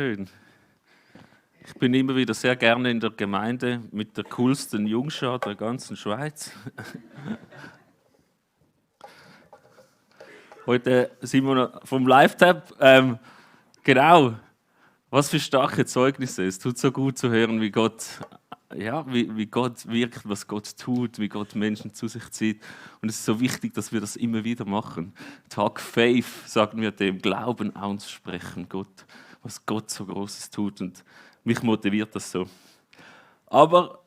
Schön. Ich bin immer wieder sehr gerne in der Gemeinde mit der coolsten Jungschar der ganzen Schweiz. Heute sind wir noch vom Live-Tab. Genau, was für starke Zeugnisse. Es tut so gut zu hören, wie Gott, wie Gott wirkt, was Gott tut, wie Gott Menschen zu sich zieht. Und es ist so wichtig, dass wir das immer wieder machen. Tag Faith, sagen wir dem, Glauben aussprechen, Gott, was Gott so Großes tut. Und mich motiviert das so. Aber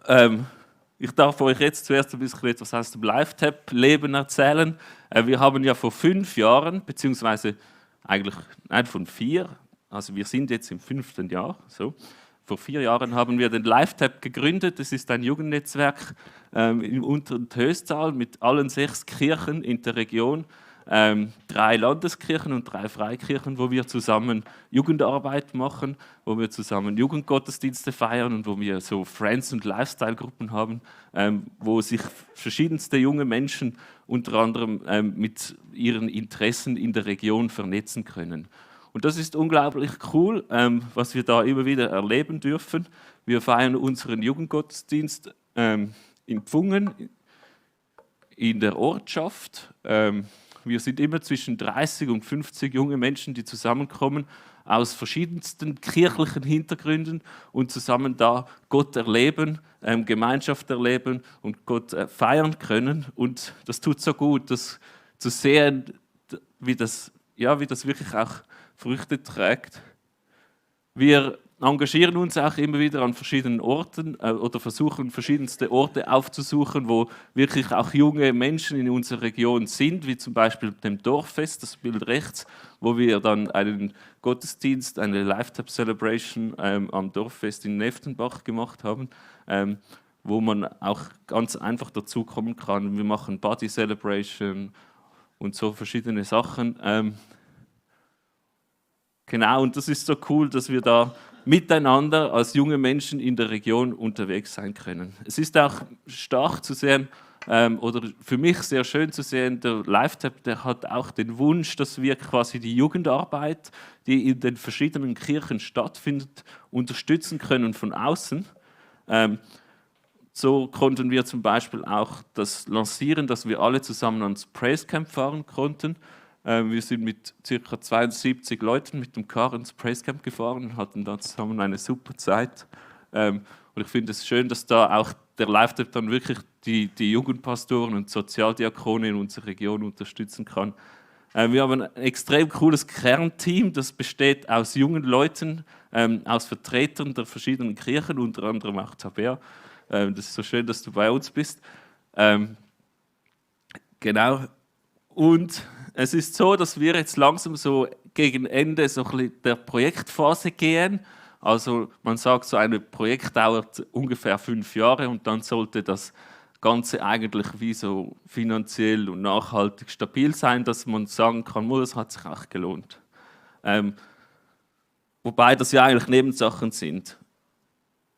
ich darf euch jetzt zuerst ein bisschen etwas aus dem Live-Tab-Leben erzählen. Wir haben ja vor 5 Jahren, beziehungsweise eigentlich von 4, also wir sind jetzt im 5. Jahr, so. Vor 4 Jahren haben wir den Live-Tab gegründet. Das ist ein Jugendnetzwerk im Unteren Höchsttal mit allen 6 Kirchen in der Region. 3 Landeskirchen und 3 Freikirchen, wo wir zusammen Jugendarbeit machen, wo wir zusammen Jugendgottesdienste feiern und wo wir so Friends- und Lifestyle-Gruppen haben, wo sich verschiedenste junge Menschen unter anderem mit ihren Interessen in der Region vernetzen können. Und das ist unglaublich cool, was wir da immer wieder erleben dürfen. Wir feiern unseren Jugendgottesdienst in Pfungen, in der Ortschaft. Wir sind immer zwischen 30 und 50 junge Menschen, die zusammenkommen aus verschiedensten kirchlichen Hintergründen und zusammen da Gott erleben, Gemeinschaft erleben und Gott feiern können. Und das tut so gut, das zu sehen, wie das wirklich auch Früchte trägt. Wir engagieren uns auch immer wieder an verschiedenen Orten oder versuchen verschiedenste Orte aufzusuchen, wo wirklich auch junge Menschen in unserer Region sind, wie zum Beispiel dem Dorffest, das Bild rechts, wo wir dann einen Gottesdienst, eine Live-Tab-Celebration am Dorffest in Neftenbach gemacht haben, wo man auch ganz einfach dazu kommen kann. Wir machen Body Celebration und so verschiedene Sachen. Genau, und das ist so cool, dass wir da miteinander als junge Menschen in der Region unterwegs sein können. Es ist auch stark zu sehen, oder für mich sehr schön zu sehen, der Live-Tab, der hat auch den Wunsch, dass wir quasi die Jugendarbeit, die in den verschiedenen Kirchen stattfindet, unterstützen können von außen. So konnten wir zum Beispiel auch das lancieren, dass wir alle zusammen ans Praise Camp fahren konnten. Wir sind mit ca. 72 Leuten mit dem Car ins Praise Camp gefahren und hatten da zusammen eine super Zeit. Und ich finde es schön, dass da auch der Live-Tab dann wirklich die Jugendpastoren und Sozialdiakone in unserer Region unterstützen kann. Wir haben ein extrem cooles Kernteam, das besteht aus jungen Leuten, aus Vertretern der verschiedenen Kirchen, unter anderem auch Tabea. Das ist so schön, dass du bei uns bist. Genau. Und es ist so, dass wir jetzt langsam so gegen Ende so ein bisschen der Projektphase gehen. Also man sagt, so ein Projekt dauert ungefähr 5 Jahre und dann sollte das Ganze eigentlich wie so finanziell und nachhaltig stabil sein, dass man sagen kann, das hat sich auch gelohnt. Wobei das ja eigentlich Nebensachen sind.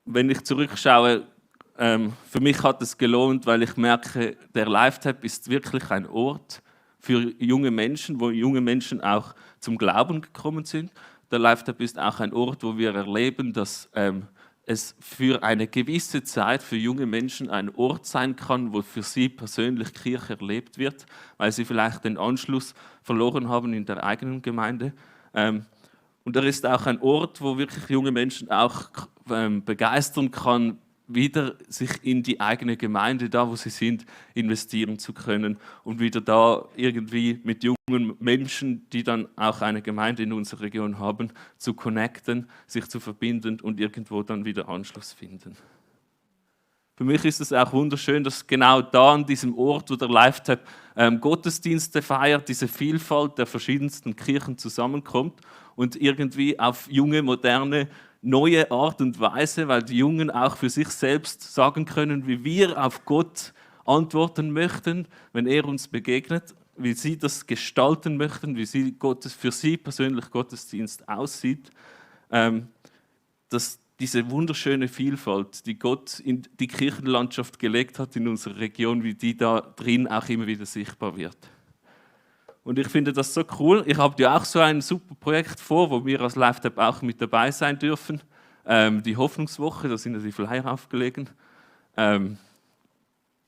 Wenn ich zurückschaue, für mich hat es gelohnt, weil ich merke, der Live-Tab ist wirklich ein Ort für junge Menschen, wo junge Menschen auch zum Glauben gekommen sind. Der Live-Tab ist auch ein Ort, wo wir erleben, dass es für eine gewisse Zeit für junge Menschen ein Ort sein kann, wo für sie persönlich Kirche erlebt wird, weil sie vielleicht den Anschluss verloren haben in der eigenen Gemeinde. Und er ist auch ein Ort, wo wirklich junge Menschen auch begeistern kann, wieder sich in die eigene Gemeinde, da wo sie sind, investieren zu können und wieder da irgendwie mit jungen Menschen, die dann auch eine Gemeinde in unserer Region haben, zu connecten, sich zu verbinden und irgendwo dann wieder Anschluss finden. Für mich ist es auch wunderschön, dass genau da an diesem Ort, wo der Live-Tab Gottesdienste feiert, diese Vielfalt der verschiedensten Kirchen zusammenkommt und irgendwie auf junge, moderne, neue Art und Weise, weil die Jungen auch für sich selbst sagen können, wie wir auf Gott antworten möchten, wenn er uns begegnet, wie sie das gestalten möchten, wie für sie persönlich Gottesdienst aussieht, dass diese wunderschöne Vielfalt, die Gott in die Kirchenlandschaft gelegt hat in unserer Region, wie die da drin auch immer wieder sichtbar wird. Und ich finde das so cool. Ich habe ja auch so ein super Projekt vor, wo wir als LiveTap auch mit dabei sein dürfen. Die Hoffnungswoche, da sind ja die Flyer aufgelegt.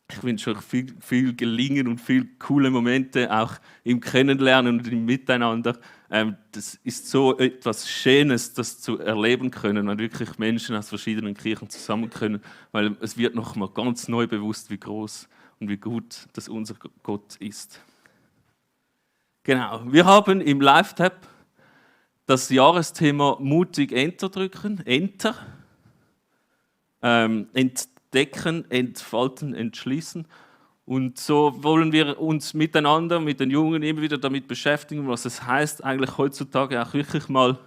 Ich wünsche euch viel Gelingen und viel coole Momente, auch im Kennenlernen und im Miteinander. Das ist so etwas Schönes, das zu erleben können, wenn wirklich Menschen aus verschiedenen Kirchen zusammen können, weil es wird noch mal ganz neu bewusst, wie groß und wie gut das unser Gott ist. Genau, wir haben im LiveTap das Jahresthema mutig Enter drücken, Enter. Entdecken, entfalten, entschließen. Und so wollen wir uns miteinander, mit den Jungen immer wieder damit beschäftigen, was es heißt, eigentlich heutzutage auch wirklich mal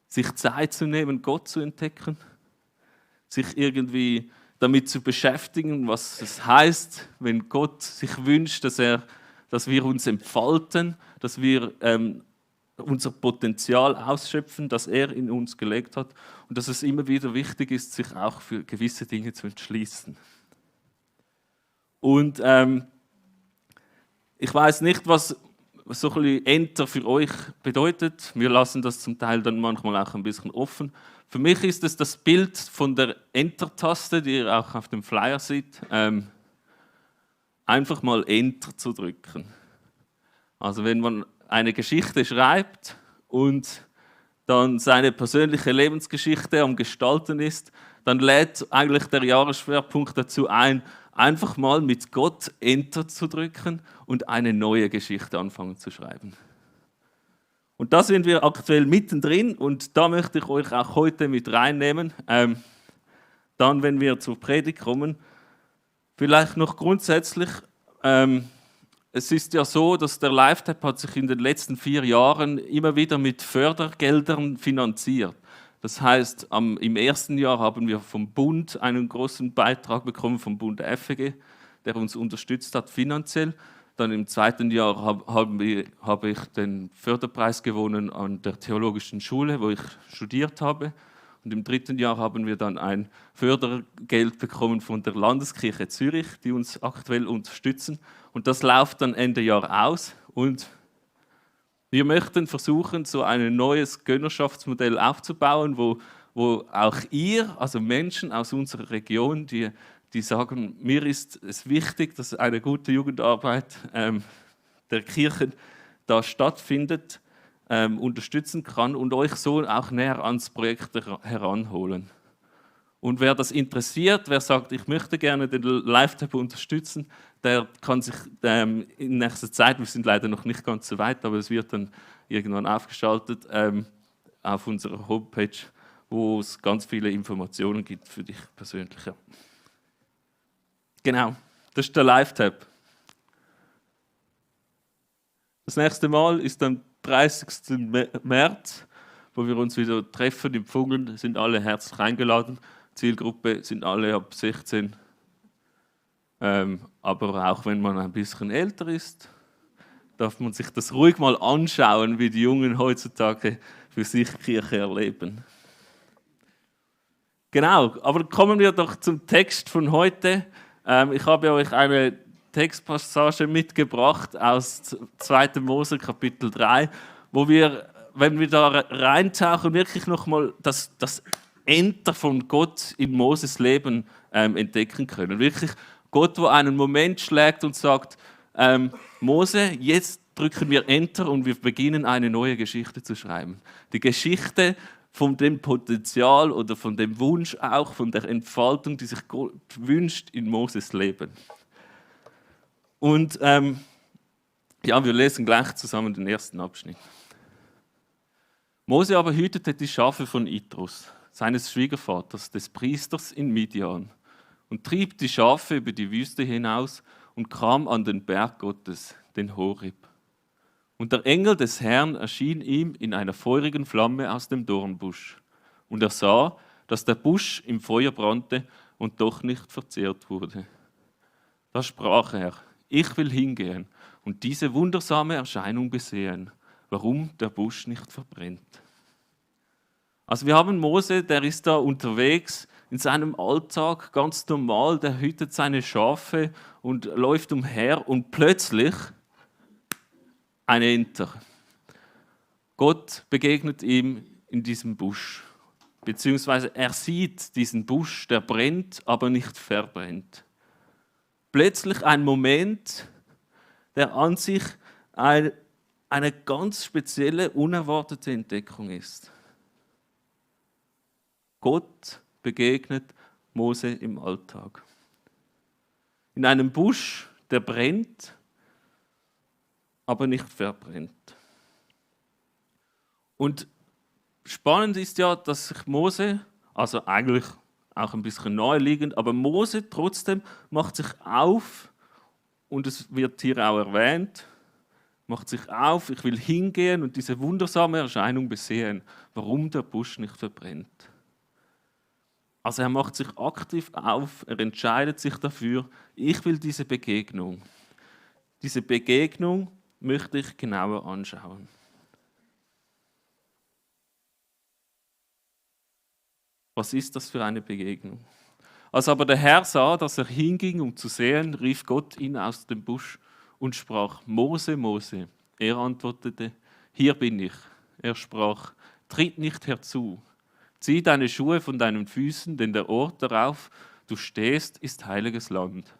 sich Zeit zu nehmen, Gott zu entdecken, sich irgendwie damit zu beschäftigen, was es heißt, wenn Gott sich wünscht, dass wir uns entfalten, dass wir unser Potenzial ausschöpfen, das er in uns gelegt hat und dass es immer wieder wichtig ist, sich auch für gewisse Dinge zu entschließen. Und ich weiß nicht, was so ein bisschen Enter für euch bedeutet. Wir lassen das zum Teil dann manchmal auch ein bisschen offen. Für mich ist es das Bild von der Enter-Taste, die ihr auch auf dem Flyer seht, einfach mal Enter zu drücken. Also wenn man eine Geschichte schreibt und dann seine persönliche Lebensgeschichte am Gestalten ist, dann lädt eigentlich der Jahresschwerpunkt dazu ein, einfach mal mit Gott Enter zu drücken und eine neue Geschichte anfangen zu schreiben. Und da sind wir aktuell mittendrin und da möchte ich euch auch heute mit reinnehmen. Dann, wenn wir zur Predigt kommen, vielleicht noch grundsätzlich, es ist ja so, dass der LiveTap hat sich in den letzten 4 Jahren immer wieder mit Fördergeldern finanziert. Das heißt, im ersten Jahr haben wir vom Bund einen großen Beitrag bekommen, vom Bund FEG, der uns unterstützt hat finanziell. Dann im zweiten Jahr habe ich den Förderpreis gewonnen an der Theologischen Schule, wo ich studiert habe. Und im dritten Jahr haben wir dann ein Fördergeld bekommen von der Landeskirche Zürich, die uns aktuell unterstützen. Und das läuft dann Ende Jahr aus. Und wir möchten versuchen, so ein neues Gönnerschaftsmodell aufzubauen, wo auch ihr, also Menschen aus unserer Region, die sagen, mir ist es wichtig, dass eine gute Jugendarbeit der Kirchen da stattfindet, unterstützen kann und euch so auch näher ans Projekt heranholen. Und wer das interessiert, wer sagt, ich möchte gerne den LiveTap unterstützen, der kann sich in nächster Zeit, wir sind leider noch nicht ganz so weit, aber es wird dann irgendwann aufgeschaltet auf unserer Homepage, wo es ganz viele Informationen gibt für dich persönlich. Ja. Genau, das ist der LiveTap. Das nächste Mal ist am 30. März, wo wir uns wieder treffen im Pfungen, sind alle herzlich eingeladen. Zielgruppe sind alle ab 16. Aber auch wenn man ein bisschen älter ist, darf man sich das ruhig mal anschauen, wie die Jungen heutzutage für sich Kirche erleben. Genau, aber kommen wir doch zum Text von heute. Ich habe euch eine Textpassage mitgebracht aus 2. Mose Kapitel 3, wo wir, wenn wir da reintauchen, wirklich nochmal das Enter von Gott in Moses Leben entdecken können. Wirklich Gott, wo einen Moment schlägt und sagt, Mose, jetzt drücken wir Enter und wir beginnen eine neue Geschichte zu schreiben. Die Geschichte von dem Potenzial oder von dem Wunsch auch, von der Entfaltung, die sich Gott wünscht in Moses Leben. Und wir lesen gleich zusammen den ersten Abschnitt. Mose aber hütete die Schafe von Itrus, seines Schwiegervaters, des Priesters in Midian, und trieb die Schafe über die Wüste hinaus und kam an den Berg Gottes, den Horeb. Und der Engel des Herrn erschien ihm in einer feurigen Flamme aus dem Dornbusch. Und er sah, dass der Busch im Feuer brannte und doch nicht verzehrt wurde. Da sprach er: Ich will hingehen und diese wundersame Erscheinung besehen, warum der Busch nicht verbrennt. Also wir haben Mose, der ist da unterwegs in seinem Alltag, ganz normal, der hütet seine Schafe und läuft umher und plötzlich ein Enter. Gott begegnet ihm in diesem Busch. Beziehungsweise er sieht diesen Busch, der brennt, aber nicht verbrennt. Plötzlich ein Moment, der an sich eine ganz spezielle, unerwartete Entdeckung ist. Gott begegnet Mose im Alltag. In einem Busch, der brennt, aber nicht verbrennt. Und spannend ist ja, dass sich Mose, also eigentlich auch ein bisschen naheliegend, aber Mose trotzdem macht sich auf, und es wird hier auch erwähnt, macht sich auf, ich will hingehen und diese wundersame Erscheinung besehen, warum der Busch nicht verbrennt. Also er macht sich aktiv auf, er entscheidet sich dafür, ich will diese Begegnung. Diese Begegnung möchte ich genauer anschauen. Was ist das für eine Begegnung? Als aber der Herr sah, dass er hinging, um zu sehen, rief Gott ihn aus dem Busch und sprach: Mose, Mose. Er antwortete: Hier bin ich. Er sprach: Tritt nicht herzu. Zieh deine Schuhe von deinen Füßen, denn der Ort, darauf du stehst, ist heiliges Land.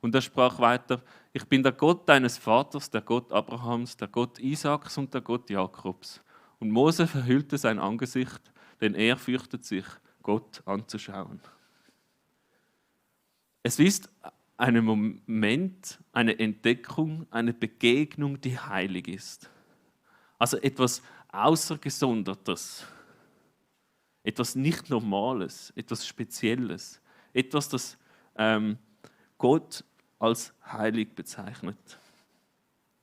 Und er sprach weiter: Ich bin der Gott deines Vaters, der Gott Abrahams, der Gott Isaaks und der Gott Jakobs. Und Mose verhüllte sein Angesicht, denn er fürchtet sich, Gott anzuschauen. Es ist ein Moment, eine Entdeckung, eine Begegnung, die heilig ist. Also etwas Außergesondertes, etwas nicht Normales, etwas Spezielles, etwas, das Gott als heilig bezeichnet.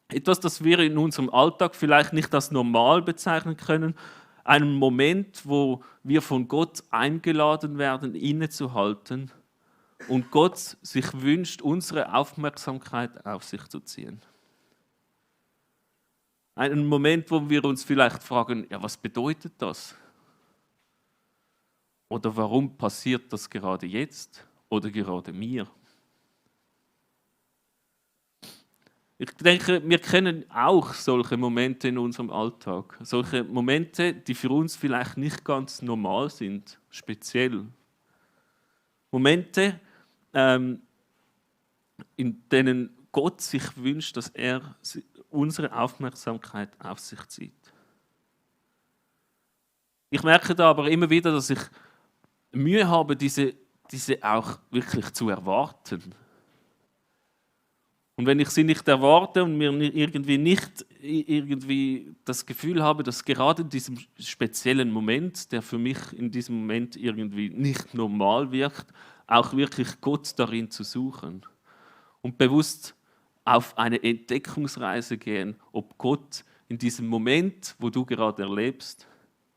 Etwas, das wir in unserem Alltag vielleicht nicht als normal bezeichnen können, einen Moment, wo wir von Gott eingeladen werden, innezuhalten und Gott sich wünscht, unsere Aufmerksamkeit auf sich zu ziehen. Einen Moment, wo wir uns vielleicht fragen, ja, was bedeutet das? Oder warum passiert das gerade jetzt oder gerade mir? Ich denke, wir kennen auch solche Momente in unserem Alltag. Solche Momente, die für uns vielleicht nicht ganz normal sind, speziell. Momente, in denen Gott sich wünscht, dass er unsere Aufmerksamkeit auf sich zieht. Ich merke da aber immer wieder, dass ich Mühe habe, diese auch wirklich zu erwarten. Und wenn ich sie nicht erwarte und mir irgendwie das Gefühl habe, dass gerade in diesem speziellen Moment, der für mich in diesem Moment irgendwie nicht normal wirkt, auch wirklich Gott darin zu suchen und bewusst auf eine Entdeckungsreise gehen, ob Gott in diesem Moment, wo du gerade erlebst,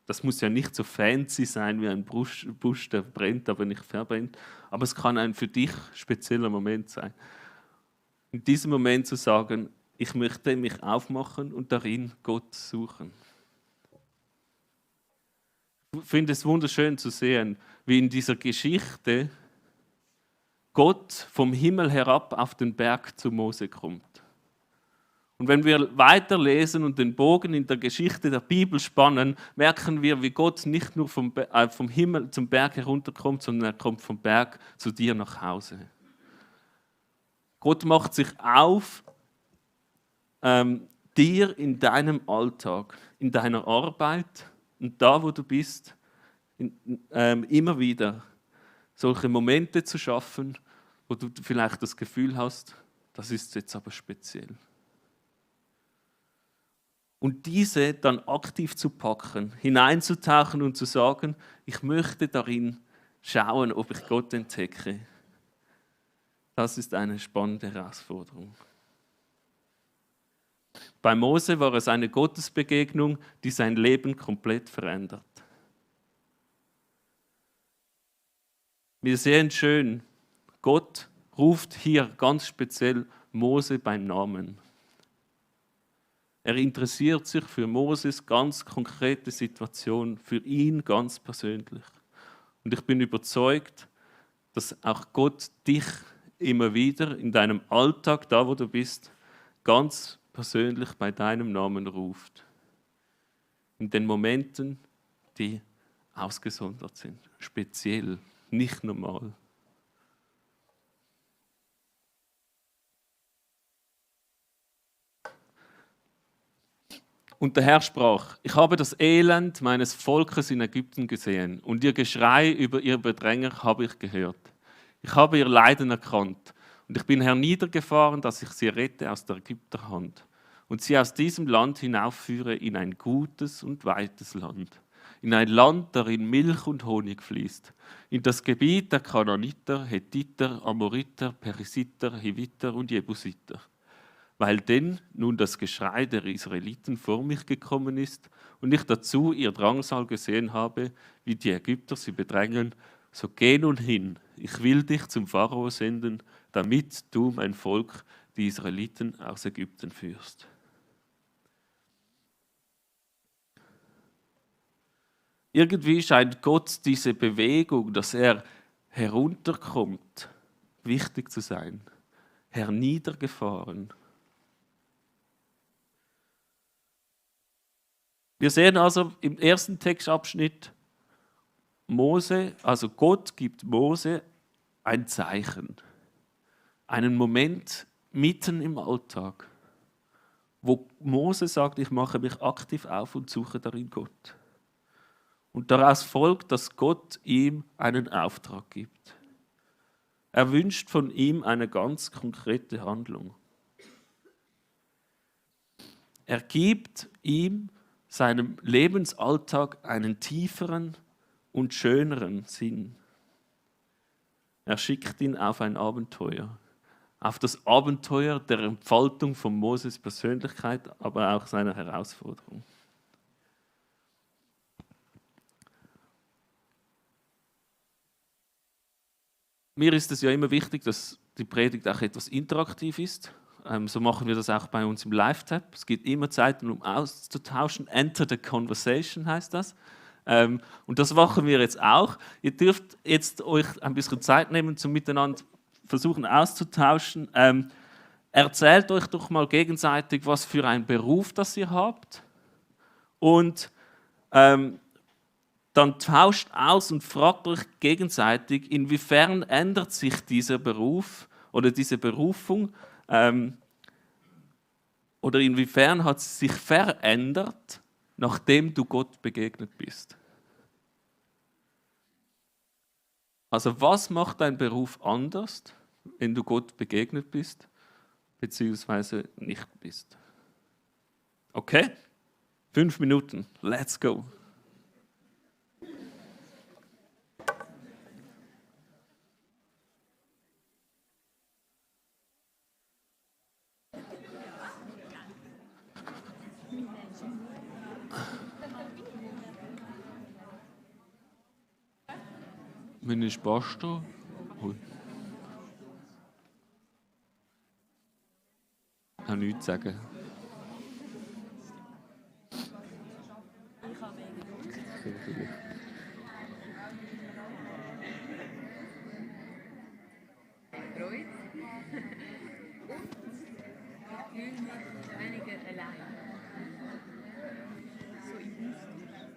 das muss ja nicht so fancy sein wie ein Busch, der brennt, aber nicht verbrennt, aber es kann ein für dich spezieller Moment sein. In diesem Moment zu sagen, ich möchte mich aufmachen und darin Gott suchen. Ich finde es wunderschön zu sehen, wie in dieser Geschichte Gott vom Himmel herab auf den Berg zu Mose kommt. Und wenn wir weiterlesen und den Bogen in der Geschichte der Bibel spannen, merken wir, wie Gott nicht nur vom Himmel zum Berg herunterkommt, sondern er kommt vom Berg zu dir nach Hause. Gott macht sich auf, dir in deinem Alltag, in deiner Arbeit und da, wo du bist, immer wieder solche Momente zu schaffen, wo du vielleicht das Gefühl hast, das ist jetzt aber speziell. Und diese dann aktiv zu packen, hineinzutauchen und zu sagen, ich möchte darin schauen, ob ich Gott entdecke. Das ist eine spannende Herausforderung. Bei Mose war es eine Gottesbegegnung, die sein Leben komplett verändert. Wir sehen schön, Gott ruft hier ganz speziell Mose beim Namen. Er interessiert sich für Moses ganz konkrete Situation, für ihn ganz persönlich. Und ich bin überzeugt, dass auch Gott dich immer wieder in deinem Alltag, da wo du bist, ganz persönlich bei deinem Namen ruft. In den Momenten, die ausgesondert sind, speziell, nicht normal. Und der Herr sprach: Ich habe das Elend meines Volkes in Ägypten gesehen und ihr Geschrei über ihr Bedränger habe ich gehört. Ich habe ihr Leiden erkannt und ich bin herniedergefahren, dass ich sie rette aus der Ägypterhand und sie aus diesem Land hinaufführe in ein gutes und weites Land, in ein Land, darin Milch und Honig fließt, in das Gebiet der Kanaaniter, Hethiter, Amoriter, Perisiter, Hiviter und Jebusiter. Weil denn nun das Geschrei der Israeliten vor mich gekommen ist und ich dazu ihr Drangsal gesehen habe, wie die Ägypter sie bedrängen, so geh nun hin, ich will dich zum Pharao senden, damit du mein Volk, die Israeliten, aus Ägypten führst. Irgendwie scheint Gott diese Bewegung, dass er herunterkommt, wichtig zu sein, herniedergefahren. Wir sehen also im ersten Textabschnitt, Mose, also Gott gibt Mose ein Zeichen, einen Moment mitten im Alltag, wo Mose sagt, ich mache mich aktiv auf und suche darin Gott. Und daraus folgt, dass Gott ihm einen Auftrag gibt. Er wünscht von ihm eine ganz konkrete Handlung. Er gibt ihm seinem Lebensalltag einen tieferen und schöneren Sinn. Er schickt ihn auf ein Abenteuer. Auf das Abenteuer der Entfaltung von Moses Persönlichkeit, aber auch seiner Herausforderung. Mir ist es ja immer wichtig, dass die Predigt auch etwas interaktiv ist. So machen wir das auch bei uns im Live-Tab. Es gibt immer Zeiten, um auszutauschen. Enter the conversation heißt das. Und das machen wir jetzt auch. Ihr dürft jetzt euch ein bisschen Zeit nehmen, zum miteinander versuchen auszutauschen. Erzählt euch doch mal gegenseitig, was für einen Beruf das ihr habt. Und dann tauscht aus und fragt euch gegenseitig, inwiefern ändert sich dieser Beruf oder diese Berufung oder inwiefern hat sie sich verändert, nachdem du Gott begegnet bist. Also was macht dein Beruf anders, wenn du Gott begegnet bist, beziehungsweise nicht bist? Okay? 5 Minuten, let's go. Wenn ich Pastor? Ich kann nichts sagen. Freude und fühle mich weniger allein. So im Austausch.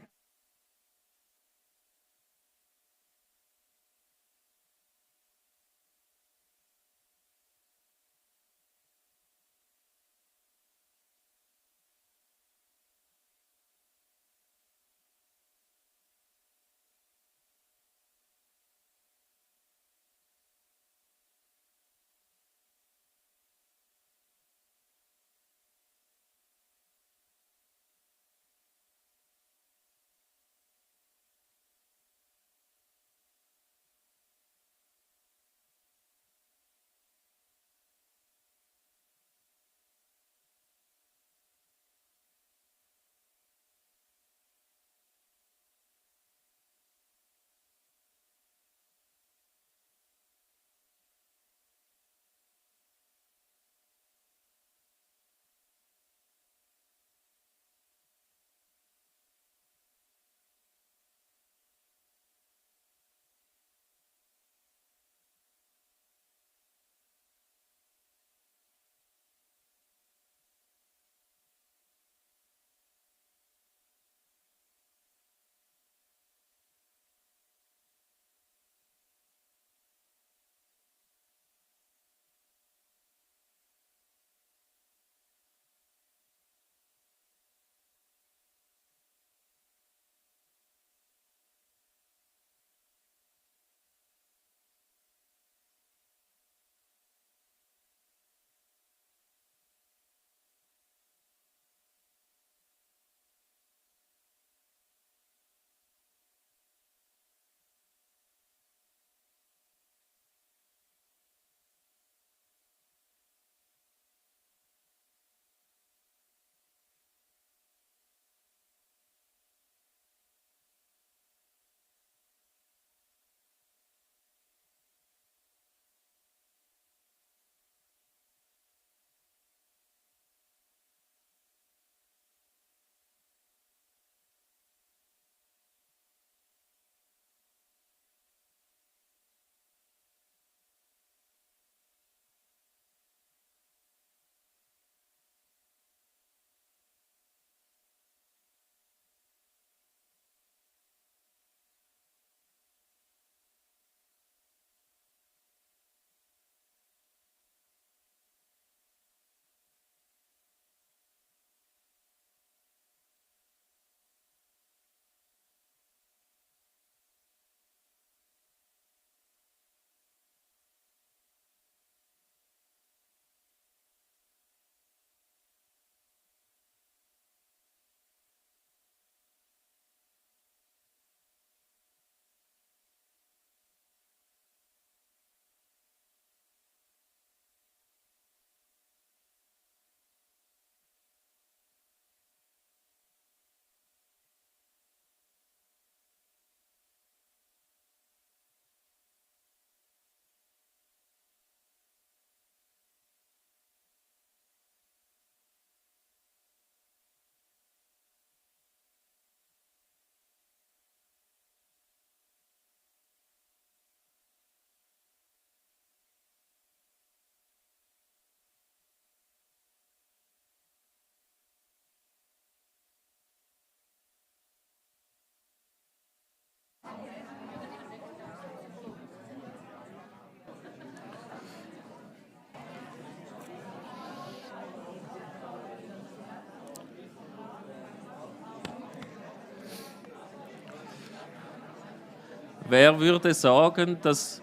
Wer würde sagen, dass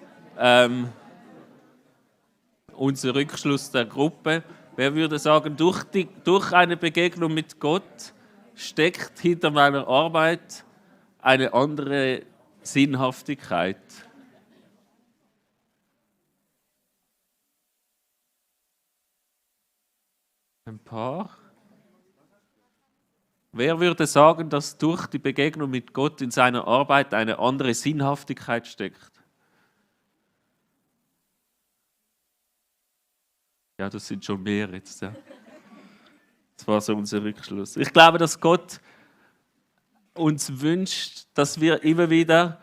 unser Rückschluss der Gruppe, wer würde sagen, durch eine Begegnung mit Gott steckt hinter meiner Arbeit eine andere Sinnhaftigkeit? Ein paar. Wer würde sagen, dass durch die Begegnung mit Gott in seiner Arbeit eine andere Sinnhaftigkeit steckt? Ja, das sind schon mehr jetzt. Ja. Das war so unser Rückschluss. Ich glaube, dass Gott uns wünscht, dass wir immer wieder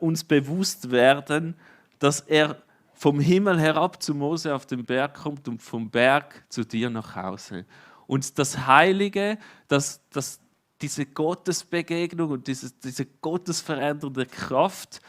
uns bewusst werden, dass er vom Himmel herab zu Mose auf den Berg kommt und vom Berg zu dir nach Hause. Und das Heilige, diese Gottesbegegnung und diese gottesverändernde Kraft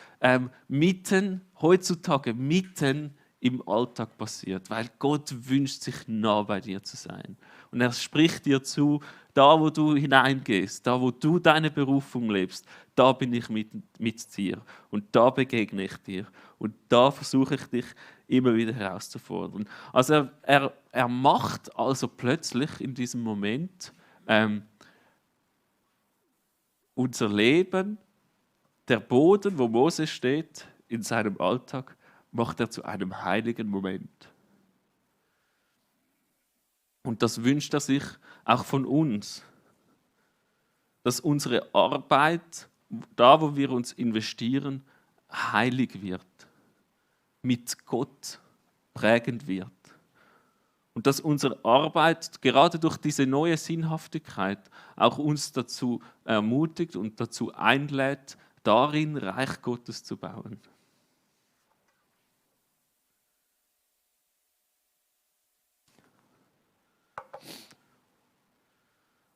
heutzutage mitten im Alltag passiert, weil Gott wünscht sich, nah bei dir zu sein. Und er spricht dir zu, da wo du hineingehst, da wo du deine Berufung lebst, da bin ich mit dir und da begegne ich dir und da versuche ich dich immer wieder herauszufordern. Also er macht also plötzlich in diesem Moment unser Leben, der Boden, wo Mose steht, in seinem Alltag, macht er zu einem heiligen Moment. Und das wünscht er sich auch von uns, dass unsere Arbeit, da wo wir uns investieren, heilig wird, mit Gott prägend wird. Und dass unsere Arbeit gerade durch diese neue Sinnhaftigkeit auch uns dazu ermutigt und dazu einlädt, darin Reich Gottes zu bauen.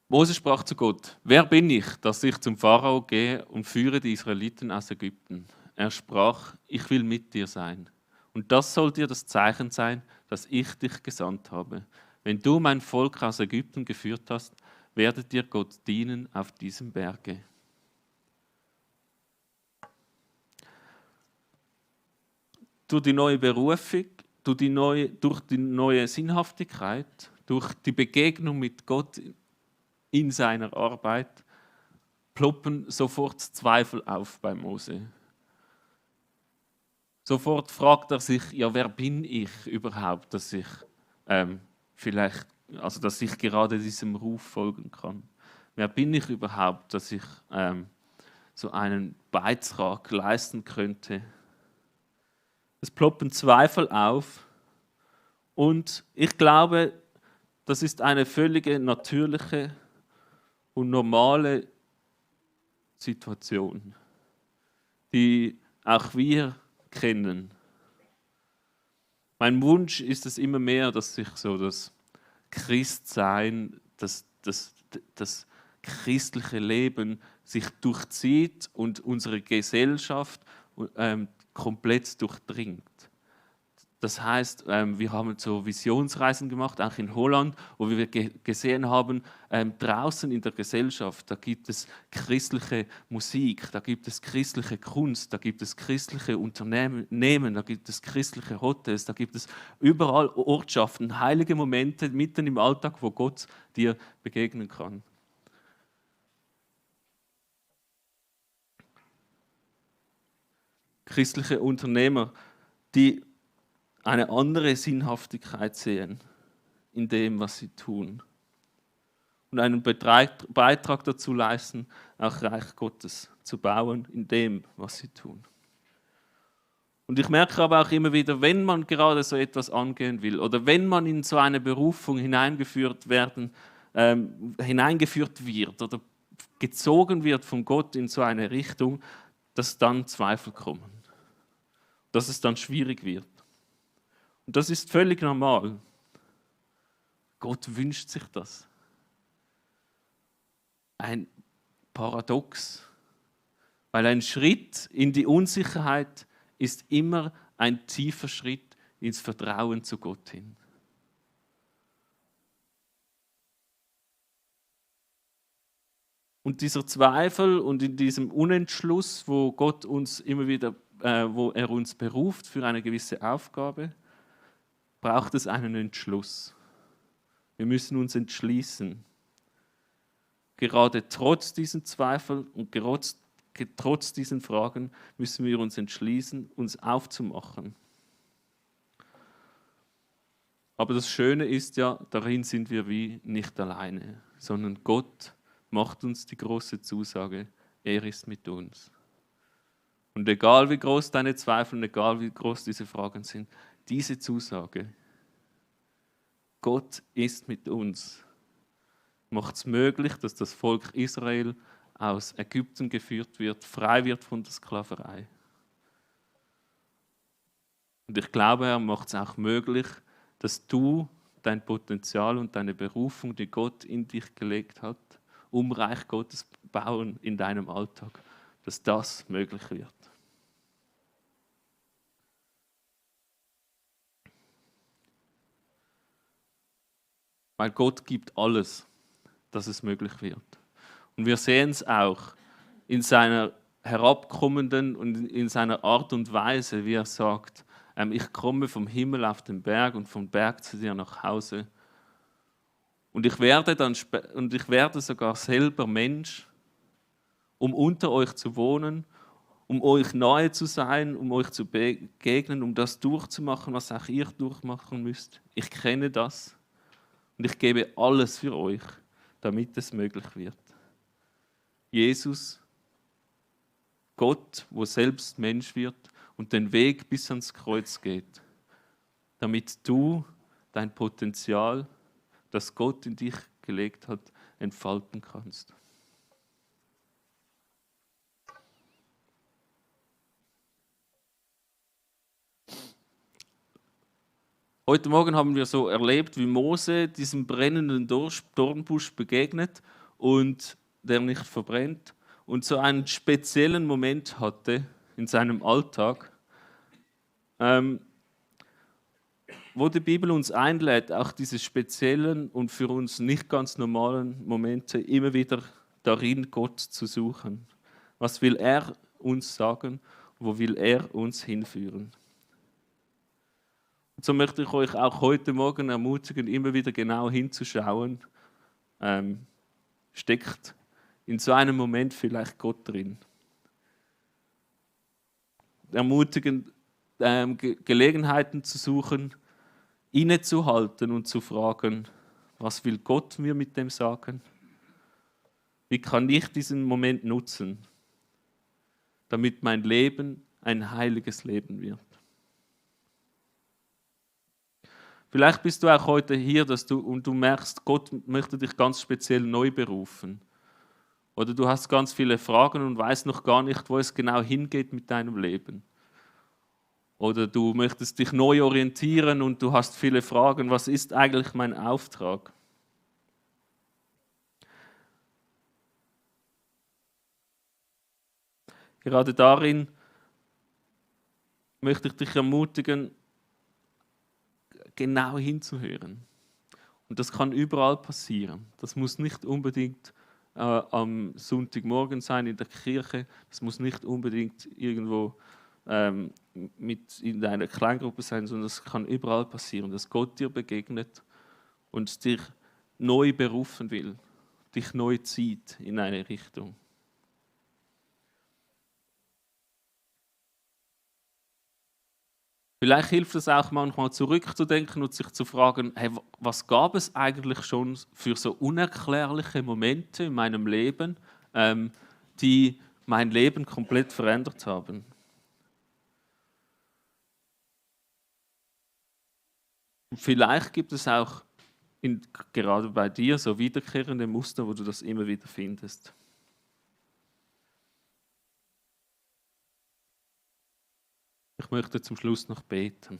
Mose sprach zu Gott: Wer bin ich, dass ich zum Pharao gehe und führe die Israeliten aus Ägypten? Er sprach: Ich will mit dir sein. Und das soll dir das Zeichen sein, dass ich dich gesandt habe. Wenn du mein Volk aus Ägypten geführt hast, werdet dir Gott dienen auf diesem Berge. Durch die neue Berufung, durch die neue Sinnhaftigkeit, durch die Begegnung mit Gott in seiner Arbeit, ploppen sofort Zweifel auf bei Mose. Sofort fragt er sich, ja, wer bin ich überhaupt, dass ich dass ich gerade diesem Ruf folgen kann? Wer bin ich überhaupt, dass ich so einen Beitrag leisten könnte? Es ploppen Zweifel auf und ich glaube, das ist eine völlige natürliche und normale Situation, die auch wir kennen. Mein Wunsch ist es immer mehr, dass sich so das Christsein, das christliche Leben sich durchzieht und unsere Gesellschaft komplett durchdringt. Das heißt, wir haben so Visionsreisen gemacht, auch in Holland, wo wir gesehen haben, draußen in der Gesellschaft, da gibt es christliche Musik, da gibt es christliche Kunst, da gibt es christliche Unternehmen, da gibt es christliche Hotels, da gibt es überall Ortschaften, heilige Momente mitten im Alltag, wo Gott dir begegnen kann. Christliche Unternehmer, die eine andere Sinnhaftigkeit sehen in dem, was sie tun. Und einen Beitrag dazu leisten, auch Reich Gottes zu bauen in dem, was sie tun. Und ich merke aber auch immer wieder, wenn man gerade so etwas angehen will oder wenn man in so eine Berufung hineingeführt wird oder gezogen wird von Gott in so eine Richtung, dass dann Zweifel kommen. Dass es dann schwierig wird. Und das ist völlig normal. Gott wünscht sich das. Ein Paradox. Weil ein Schritt in die Unsicherheit ist immer ein tiefer Schritt ins Vertrauen zu Gott hin. Und dieser Zweifel und in diesem Unentschluss, wo Gott uns immer wieder, wo er uns beruft für eine gewisse Aufgabe, braucht es einen Entschluss. Wir müssen uns entschließen. Gerade trotz diesen Zweifeln und trotz diesen Fragen müssen wir uns entschließen, uns aufzumachen. Aber das Schöne ist ja, darin sind wir wie nicht alleine, sondern Gott macht uns die große Zusage, er ist mit uns. Und egal wie groß deine Zweifel und egal wie groß diese Fragen sind, diese Zusage, Gott ist mit uns, macht es möglich, dass das Volk Israel aus Ägypten geführt wird, frei wird von der Sklaverei. Und ich glaube, er macht es auch möglich, dass du dein Potenzial und deine Berufung, die Gott in dich gelegt hat, um Reich Gottes bauen in deinem Alltag, dass das möglich wird. Weil Gott gibt alles, dass es möglich wird. Und wir sehen es auch in seiner herabkommenden und in seiner Art und Weise, wie er sagt, ich komme vom Himmel auf den Berg und vom Berg zu dir nach Hause. Und ich werde sogar selber Mensch, um unter euch zu wohnen, um euch nahe zu sein, um euch zu begegnen, um das durchzumachen, was auch ihr durchmachen müsst. Ich kenne das und ich gebe alles für euch, damit es möglich wird. Jesus, Gott, wo selbst Mensch wird und den Weg bis ans Kreuz geht, damit du dein Potenzial, das Gott in dich gelegt hat, entfalten kannst. Heute Morgen haben wir so erlebt, wie Mose diesem brennenden Dornbusch begegnet und der nicht verbrennt und so einen speziellen Moment hatte in seinem Alltag, wo die Bibel uns einlädt, auch diese speziellen und für uns nicht ganz normalen Momente immer wieder darin Gott zu suchen. Was will er uns sagen? Wo will er uns hinführen? Und so möchte ich euch auch heute Morgen ermutigen, immer wieder genau hinzuschauen. Steckt in so einem Moment vielleicht Gott drin? Ermutigen, Gelegenheiten zu suchen, innezuhalten und zu fragen, was will Gott mir mit dem sagen? Wie kann ich diesen Moment nutzen, damit mein Leben ein heiliges Leben wird? Vielleicht bist du auch heute hier und du merkst, Gott möchte dich ganz speziell neu berufen. Oder du hast ganz viele Fragen und weißt noch gar nicht, wo es genau hingeht mit deinem Leben. Oder du möchtest dich neu orientieren und du hast viele Fragen, was ist eigentlich mein Auftrag? Gerade darin möchte ich dich ermutigen, genau hinzuhören. Und das kann überall passieren. Das muss nicht unbedingt am Sonntagmorgen sein in der Kirche. Das muss nicht unbedingt irgendwo mit in einer Kleingruppe sein, sondern es kann überall passieren, dass Gott dir begegnet und dich neu berufen will, dich neu zieht in eine Richtung. Vielleicht hilft es auch manchmal zurückzudenken und sich zu fragen, hey, was gab es eigentlich schon für so unerklärliche Momente in meinem Leben, die mein Leben komplett verändert haben. Und vielleicht gibt es auch gerade bei dir so wiederkehrende Muster, wo du das immer wieder findest. Ich möchte zum Schluss noch beten.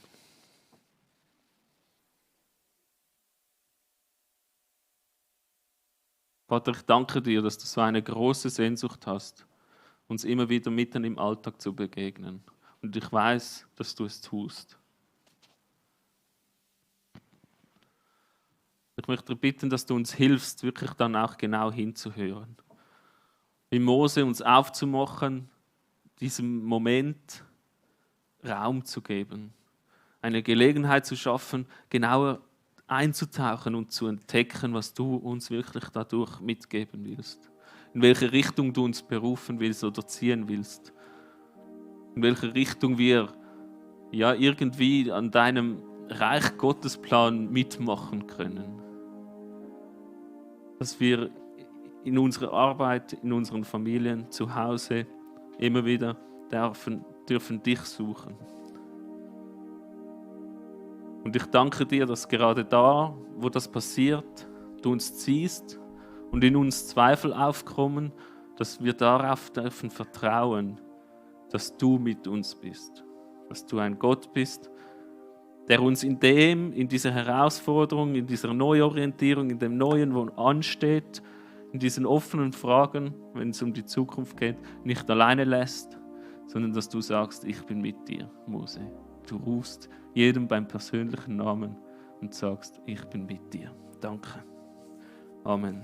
Vater, ich danke dir, dass du so eine große Sehnsucht hast, uns immer wieder mitten im Alltag zu begegnen. Und ich weiß, dass du es tust. Ich möchte dir bitten, dass du uns hilfst, wirklich dann auch genau hinzuhören. wie Mose uns aufzumachen, diesem Moment Raum zu geben, eine Gelegenheit zu schaffen, genauer einzutauchen und zu entdecken, was du uns wirklich dadurch mitgeben willst, in welche Richtung du uns berufen willst oder ziehen willst, in welche Richtung wir ja irgendwie an deinem Reich Gottes Plan mitmachen können, dass wir in unserer Arbeit, in unseren Familien, zu Hause immer wieder dürfen dich suchen. Und ich danke dir, dass gerade da, wo das passiert, du uns ziehst und in uns Zweifel aufkommen, dass wir darauf dürfen vertrauen, dass du mit uns bist, dass du ein Gott bist, der uns in dieser Herausforderung, in dieser Neuorientierung, in dem Neuen, wo ansteht, in diesen offenen Fragen, wenn es um die Zukunft geht, nicht alleine lässt, sondern dass du sagst, ich bin mit dir, Mose. Du rufst jedem beim persönlichen Namen und sagst, ich bin mit dir. Danke. Amen.